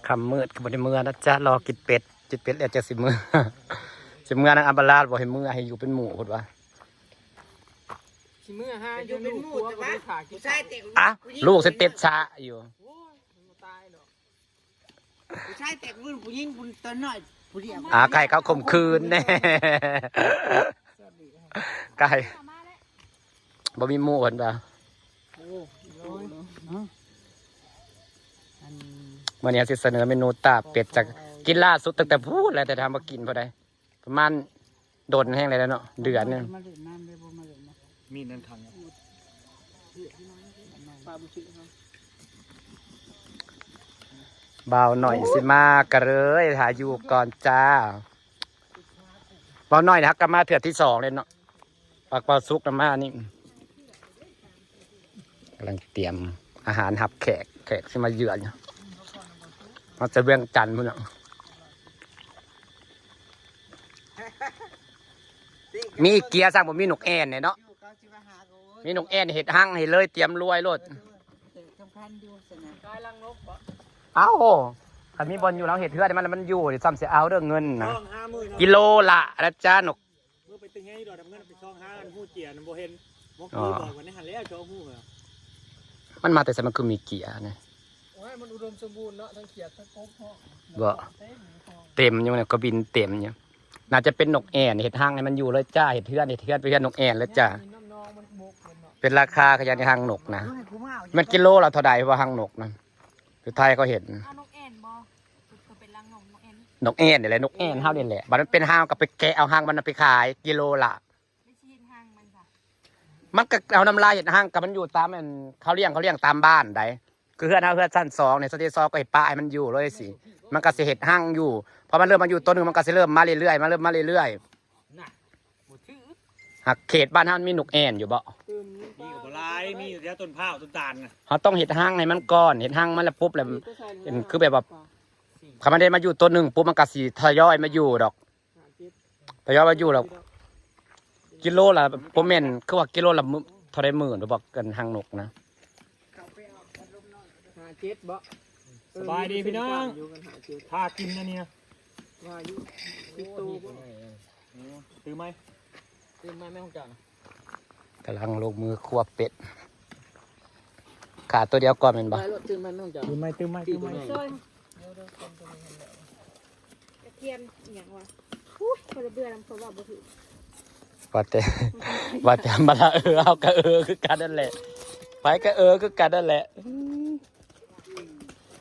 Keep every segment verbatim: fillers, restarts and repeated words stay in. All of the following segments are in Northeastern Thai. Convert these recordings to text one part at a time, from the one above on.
ค่ำมืดก็บ่ได้เมือนะจ๊ะ รอกินเป็ด กินเป็ดแล้วจั่งสิเมือ สิเมือนางอัมบาลาดบ่ให้เมือ ให้อยู่เป็นหมู่พุ้นวะ สิเมือหาอยู่เป็นหมู่ แต่ว่าผู้ชายแต่ง อ่ะ ผู้หญิง ลูกสเต็ปช้าอยู่ โอ้ย มันบ่ตายดอก ผู้ชายแต่งรุ่นผู้หญิงผู้ตอนน้อยผู้เดียว อ่า ไก่เขาข่มขืนแน่ ไก่ บ่มีหมู่เพิ่นว่า โอ้ย อัน มื้อนี้สิเสนอเมนูตาบเป็ด จากกินล่าสุดตั้งแต่พู้นแหละ แต่ถามว่ากินพอใด ประมาณโดนแฮงแล้วเนาะ เดือนหนึ่ง มาเล่นน้ำเลย บ่มาเล่นน้ำ มีดนั่นขัง ปลาบุชิครับ บ่าวหน่อยสิมากะเลย ถ่ายอยู่ก่อนจ้า บ่าวหน่อยนะครับ ก็มาเทื่อที่สองเลยเนาะ ปากเปาซุกนะมานี่ กำลังเตรียมอาหารรับแขก แขกที่มาเยือน มาจากเวียงจันทน์พุ้นเนาะ มีเกียร์สั่งบ่มีนกแอ่นเนี่ยเนาะ มีนกแอ่นเฮ็ดฮังให้เลย เตรียมรวยโลด สำคัญอยู่สนะ กายรังนกบ่ เอ้า คันมีบ่อนอยู่แล้วเฮ็ดเฮือนให้มัน แล้วมันอยู่ เดี๋ยวซ้ำสิเอาเด้อเงินนะ ช่องห้าหมื่น กิโลละนะจ๊ะนก เมื่อไปตึงแห้งอยู่ดอกดำเงินไปช่องห้าอันหู้เจียนบ่เห็น บ่คือ อ๋อ บอกว่าในหันแล้วช่องหู้เหรอ มันมาแต่ไส มันคือมีเกียร์นี่ โอ้ย มันอุดมสมบูรณ์เนาะ ทั้งเขียดทั้งกบเนาะ บ่ เต็มอยู่เนาะ เต็มอยู่เนี่ย กระบินเต็มอยู่ น่าจะเป็นนกแอ่น เฮ็ดฮังให้มันอยู่เลยจ้า เฮ็ดเฮือน เฮ็ดเฮือนไปเฮือนนกแอ่นเลยจ้า น้ำนองมันบกเลยเนาะ เป็นราคาขยันในฮังนกนะ มันกิโลละเท่าใดว่าฮังนกนะ อยู่ไทยเขาเห็น เอานกแอ่นบ่ ก็เป็นรังนก นกแอ่น นกแอ่นนี่แหละ นกแอ่นเฮานี่แหละ บัดมันเป็นฮังก็ไปแกะเอาฮังมันไปขายกิโลละ ไม่ใช่เห็นฮังมันค่ะ มันก็เอาน้ำลายเฮ็ดฮัง กับมันอยู่ตามอันเขาเลี้ยง เขาเลี้ยงตามบ้านใด คือเฮือนเฮาเฮือนชั้นสองเนี่ย ชั้นที่สองก็เฮ็ดปะให้มันอยู่เลยสิ มันก็สิเฮ็ดฮังอยู่ พอมันเริ่มมาอยู่ตัวหนึ่ง มันก็สิเริ่มมาเรื่อยๆ มาเริ่มมาเรื่อยๆ น่ะ บ่ถือ หากเขตบ้านเฮามันมีนกแอ่นอยู่บ่ มีก็บ่หลาย มีอยู่แถวต้นพร้าวต้นตาลน่ะ เฮาต้องเฮ็ดฮังให้มันก่อน เฮ็ดฮังมันแล้วปุ๊บแล้ว เห็นคือแบบว่า คันมันได้มาอยู่ตัวหนึ่งปุ๊บ มันก็สิทยอยมาอยู่ดอก ทยอยมาอยู่แล้ว กิโลละ บ่แม่น คือว่ากิโลละมื้อ เท่าใดหมื่น บอกกันฮังนกนะ ห้าเจ็ดบ่ สบายดีพี่น้อง อยู่กันห้าเจ็ด พากินนะเนี่ย ว่าอยู่ สิบโตบ่ อืม ตื่นไหม ตื่นไหมแม่ของเจ้าน่ะ กำลังลงมือคั่วเป็ด ขาตัวเดียวก่อนแม่นบ่ ได้รถตื่นไหมแม่ของเจ้า ตื่นไหม ตื่นไหม ตื่นไหม ตื่นไหม กระเทียมอหย่างวะ อุ้ย คนละเบื่อนำเขาว่าบ่ถือ ว่าแต่ ว่าแต่มาละ เออ เอากะเออคือกันนั่นแหละ ไปกะเออคือกันนั่นแหละ อืม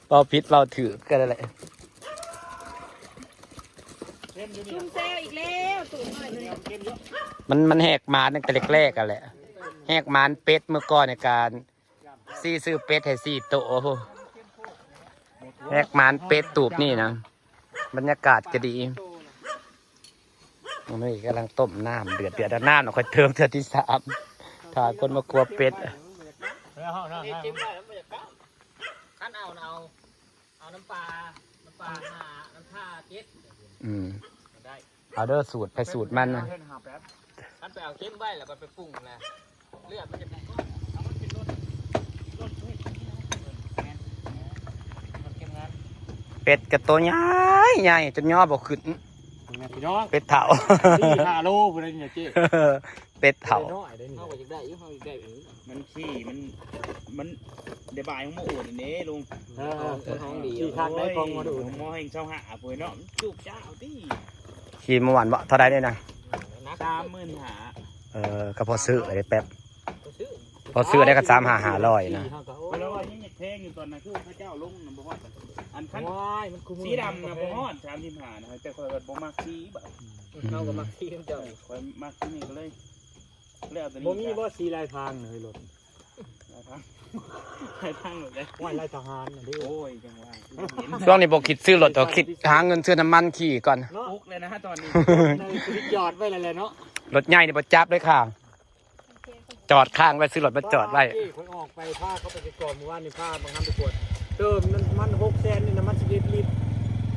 เว้าผิดเว้าถืกคือกันนั่นแหละ ซุ่มแซวอีกแล้ว ตุ่มหน่อยหนึ่ง มัน มันแหกหมานตั้งแต่แรกๆ กันแหละ แหกหมานเป็ดเมื่อก่อนในการ สี่ ซื้อเป็ดให้สี่โต โอ้โห แหกหมานเป็ดตูบนี่นะ บรรยากาศก็ดี อันนี้กำลังต้มน้ำเดือดเดือด น้ำเราค่อยเติมเทื่อที่สาม ถ้าคนมาครัวเป็ด คันเอานะเอา เอาน้ำปลา น้ำปลาห้า น้ำท่าเจ็ด อืม ได้ เอาเด้อ สูตรไผสูตรมันนะ คันไปเอาเค็มไว้แล้วก็ไปปรุงนะ เลือดมันจะ เป็ดกะโตใหญ่ใหญ่จนย่อบ่ขึ้น พี่น้อง เป็ดเฒ่า สี่ห้าโลพุ้นนะเนี่ยเจ๊ เป็ดเฒ่า น้อยได้นี่ เฮาก็อยากได้อยู่ เฮาอยากได้อยู่ มันขี้ มัน มันได้บายของหมอโอดอันนี้ลุง เออ เออ มันห้องดี ขี้คักได้ของหมอโอด หมอแห่งเซาหาพุ้นเนาะ มันจุกจ้าเอาติ ขี้เมื่อวานบ่ เท่าใดเนี่ยนะ สามหมื่นห้า เออ ก็พอซื้อได้แป๊บ พอซื้อ พอซื้อได้ก็สามห้าห้าร้อยนะ แล้วว่ายังอยากแพงอยู่ตอนนั้น คือเขาเจ้าลงน่ะบ่ฮอด อันคัน ว้าย มันคือ สีดำน่ะบ่ฮอดสามสิบห้านะ แต่ข้อยว่าบ่มักสีแบบ เฮาก็มักสีของเจ้า ข้อยมักสีนี้ก็เลย แล้วตัวนี้ บ่มีบ่สีลายพรางน่ะเฮ้ยรถ ลายพราง ลายพรางแบบใด ว่าลายทหารน่ะเด้ โอ้ย จังหวะ ช่วงนี้บ่คิดซื้อรถ เอาคิดหาเงินซื้อน้ำมันขี่ก่อน เนาะ อุกเลยนะตอนนี้ ในชีวิตจอดไว้แล้วแหละเนาะ รถใหญ่นี่บ่จับเลยค่ะ จอดค้างไว้ ซื้อรถมาจอดไว้ เอ้ย ข้อยออกไปพาเขาไปก่อนเมื่อวานนี่ พาบางท่านไปกวด เติมน้ำมันหกแสนนี่ น้ำมันสิบเอ็ดลิตร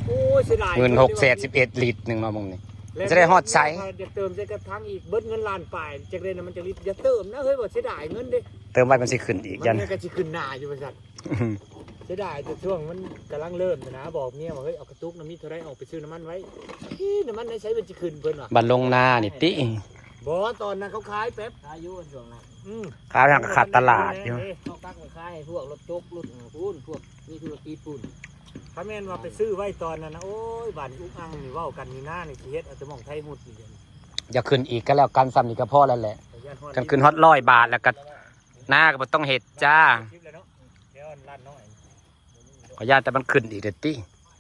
โอ้ย เสียดาย เงินหกแสน สิบเอ็ดลิตรหนึ่งเนาะ มึงนี่ แล้ว จะได้ฮอดไส อยากเติมใส่กระถางอีก เบิดเงินล้านปลาย จักได้น้ำมันจักลิตร อย่าเติมนะเฮ้ย ว่าเสียดายเงินเด้ เติมไว้มันสิขึ้นอีก มัน ยัน ก็สิขึ้นหน้าอยู่ว่าซั่น อืม เสียดายแต่ช่วงมันกำลังเริ่มนะ บอกเมียว่า "เฮ้ย เอากระตุกน้ำมีเท่าไรออกไปซื้อน้ำมันไว้" ที่น้ำมันในใช้เป็นจะขึ้นเพิ่นว่ะ บัดลงนานี่ติ บ่ ตอนนั้นเขาขายแป๊บ ขายอยู่ช่วงนั้น อืม ขายทางขาดตลาดอยู่ เขากักไปขายให้พวกรถจกรถพูนพวกมีธุรกิจพูน ถ้าแม่นว่าไปซื้อไว้ตอนนั้นนะ โอ้ย บ้านอุกอังนี่เว้ากันนี่นานี่สิเฮ็ดเอาแต่หม่องไทยหุดนี่เดี๋ยวนี้ อย่าขึ้นอีกก็แล้วกัน ซ้ำนี่ก็พอแล้วแหละ ขออนุญาตฮอด คันขึ้นฮอดร้อยบาทแล้วก็ นาก็บ่ต้องเฮ็ดจ้า คลิปแล้วเนาะ เดี๋ยวอันร้านน้อย ขออนุญาตแต่มันขึ้นอีกเด้อติ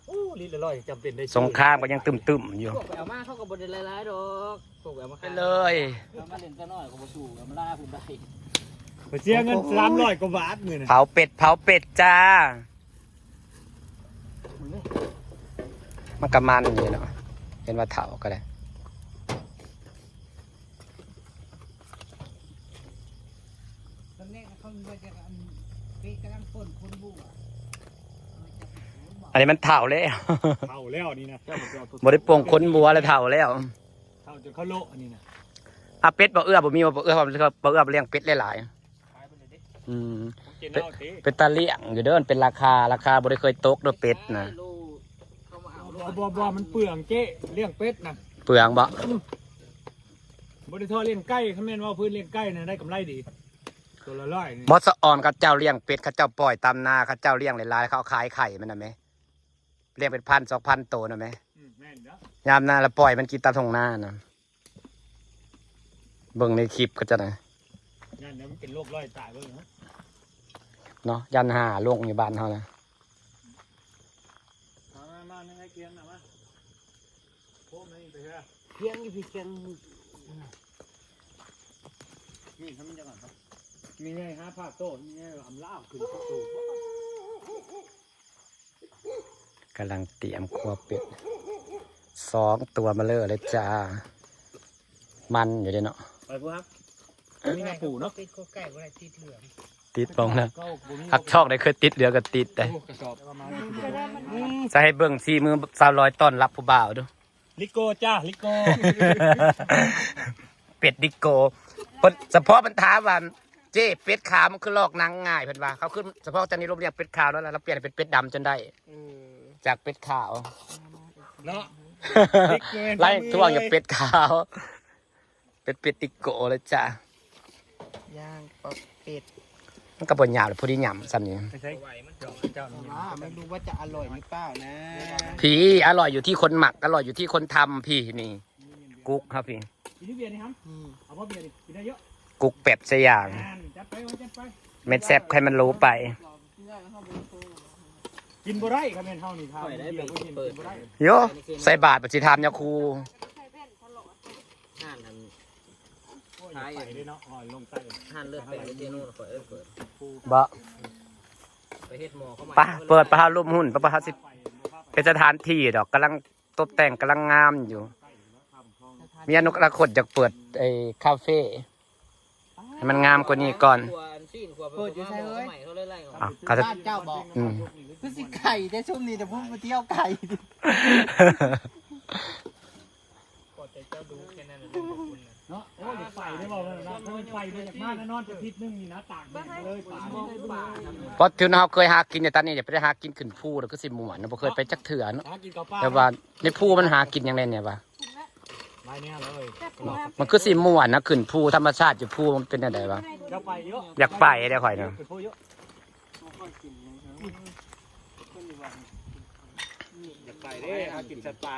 โอ้ ลิตรละร้อยจำเป็นได้ซื้อ สงครามก็ยังตึมๆอยู่ พวกไปเอามาเขาก็บ่ได้หลายๆดอก พวกไปเอามาขาย ไปเลย เอามาเล่นแต่น้อยก็บ่สู้เอามาล่าคุณได้ ไปเสียเงินสามร้อยกว่าบาทมื้อน่ะ เผาเป็ด เผาเป็ดจ้า มันก็มันอยู่เนาะ เห็นว่าเฒ่าก็ได้ ตอนแรกเขาว่าจะอันไปกำลังป่นคนบัว อันนี้มันเฒ่าแล้ว เฒ่าแล้วนี่นะ บ่ได้ป่นคนบัวแล้ว เฒ่าแล้ว เฒ่าจนเขาโละอันนี้นะ อ่ะ เป็ดบ่เอื้อบ่มี บ่เอื้อ บ่เอื้อเลี้ยงเป็ดหลายๆ ขายไปเลยเด้ อืม ผมกิน เป็น เอาสิ เป็นตาเลี้ยงอยู่เด้อ มันเป็นราคา ราคาบ่ได้เคยตกเด้อเป็ดนะ โล เขามาเอาโล บ่ บ่ บ่ มันเปลืองเจ๊ เลี้ยงเป็ดนะ เปลืองบ่ อืม บ่ได้ทอดเลี้ยงไก่ คันแม่นว่าพื้นเลี้ยงไก่นะได้กำไรดี ตัวละร้อยนี่ บ่สะออน เขาเจ้าเลี้ยงเป็ด เขาเจ้าปล่อยตามนา เขาเจ้าเลี้ยงหลายๆ เขาเอาขายไข่มันน่ะแหม เลี้ยงเป็นพันสองพันโตน่ะแหม อืม แม่นเด้อ ยามนาแล้วปล่อยมันกินตามทุ่งนาน่ะ เบิ่งในคลิปเขาเจ้านะ ย่านเดี๋ยวมันเป็นโรคร้อยตายเบิ่งนะ เนาะ ย่านหาลงอยู่บ้านเฮานะ มา มา มา ให้เคียงหน่อยมา โค้งนี่ไปเถอะ เคียงอยู่พี่เคียง มีดทำมันจะก่อนครับ มีไงฮะ ผ้าโต้ มีไงอำลาบขึ้นผ้าโต้ กำลังเตรียมครัวเป็ด สองตัวมาเลยเลยจ้า มันอยู่เด้เนาะ ไปพวกครับ มีงาปูเนาะ ติดโคไก่บ่ได้ ติดเหลือง ติดบ้องนะ ก็บ่มี หักชอกได้เคยติด เหลือก็ติดได้ โอ้ กระสอบประมาณ จะให้เบิ่งสีมือสาวร้อยต้อนรับผู้บ่าวดู ลิโก้จ้า ลิโก้ เป็ดลิโก้ เพิ่น เฉพาะมันถามว่า "เจ้ เป็ดขาวมันคือลอกหนังง่าย" เพิ่นว่า เขาคือเฉพาะเจ้านี่ลมเรียกเป็ดขาวแล้ว แล้วเปลี่ยนเป็นเป็ดดำจนได้ เออ จากเป็ดขาว เนาะ ไล่ทวงอย่าเป็ดขาว เป็นเป็ดติโกะเลยจ้ะ ย่างปอกเป็ด มันก็บ่หยาบเลย พอดีหยำซ้ำนี่ ไปใช้เจ้า แต่ว่าไม่รู้ว่าจะอร่อยหรือเปล่านะ พี่ อร่อยอยู่ที่คนหมัก อร่อยอยู่ที่คนทำพี่นี่ กุ๊กครับพี่ กินที่เบียร์นี่ครับ อืม เอาเพราะเบียร์ดิ กินได้เยอะ กุ๊กแบบสยาม อ่า จัดไป จัดไป เม็ดแซบให้มันรู้ไป กินบ่ได้ครับแม่นเฮานี่ครับ ข้อยได้ เบียร์บ่กิน เปิด กินบ่ได้ โย ใส่บาตรปฏิธรรมยาคู ห้านอัน โอ้ย อย่าไปเลยเนาะ อ่อนลงใต้ ห้านเลือดแปลงที่เจโน่น่ะ ข้อยเอิ้นเปิด บ่ ไปเฮ็ดหมอเข้ามา ไป เปิดไปหาร่วมหุ้น ไป ไปหาสิ เป็นสถานที่ดอก กำลังตกแต่ง กำลังงามอยู่ มีอนาคตอยากเปิดไอ้คาเฟ่ ให้มันงามกว่านี้ก่อน เปิดอยู่ไสเอ้ย อ่ะ เขาจะ บ้านเจ้าบอก อืม คือสิไก่ได้ช่วงนี้ แต่พูดมาเที่ยวไก่ ขอใจเจ้าดูแค่นั้นนะ เรื่องของคุณนะ เนาะ โอ้ย อย่าไปได้บอกเลยนะ ถ้ามันไปได้จากบ้านแล้วนอนอาทิตย์หนึ่งนี่นะ ตากแดดเลย ป่า เพราะที่เราเคยหากินในตอนนี้ อย่าไปได้หากินขึ้นภู แล้วก็สิม่วนนะ บ่เคยไปจักเทื่อเนาะ หากินข้าวปลา แต่ว่าในภูมันหากินยังไงเนี่ยปะ หลายแนวเลย มันคือสิม่วนนะ ขึ้นภู ธรรมชาติอยู่ภู มันเป็นอะไรวะ เจ้าไปเยอะ อยากไปเด้อข่อยนะ ขึ้นภูเยอะ อยากไปเด้อ หากินสัตว์ป่า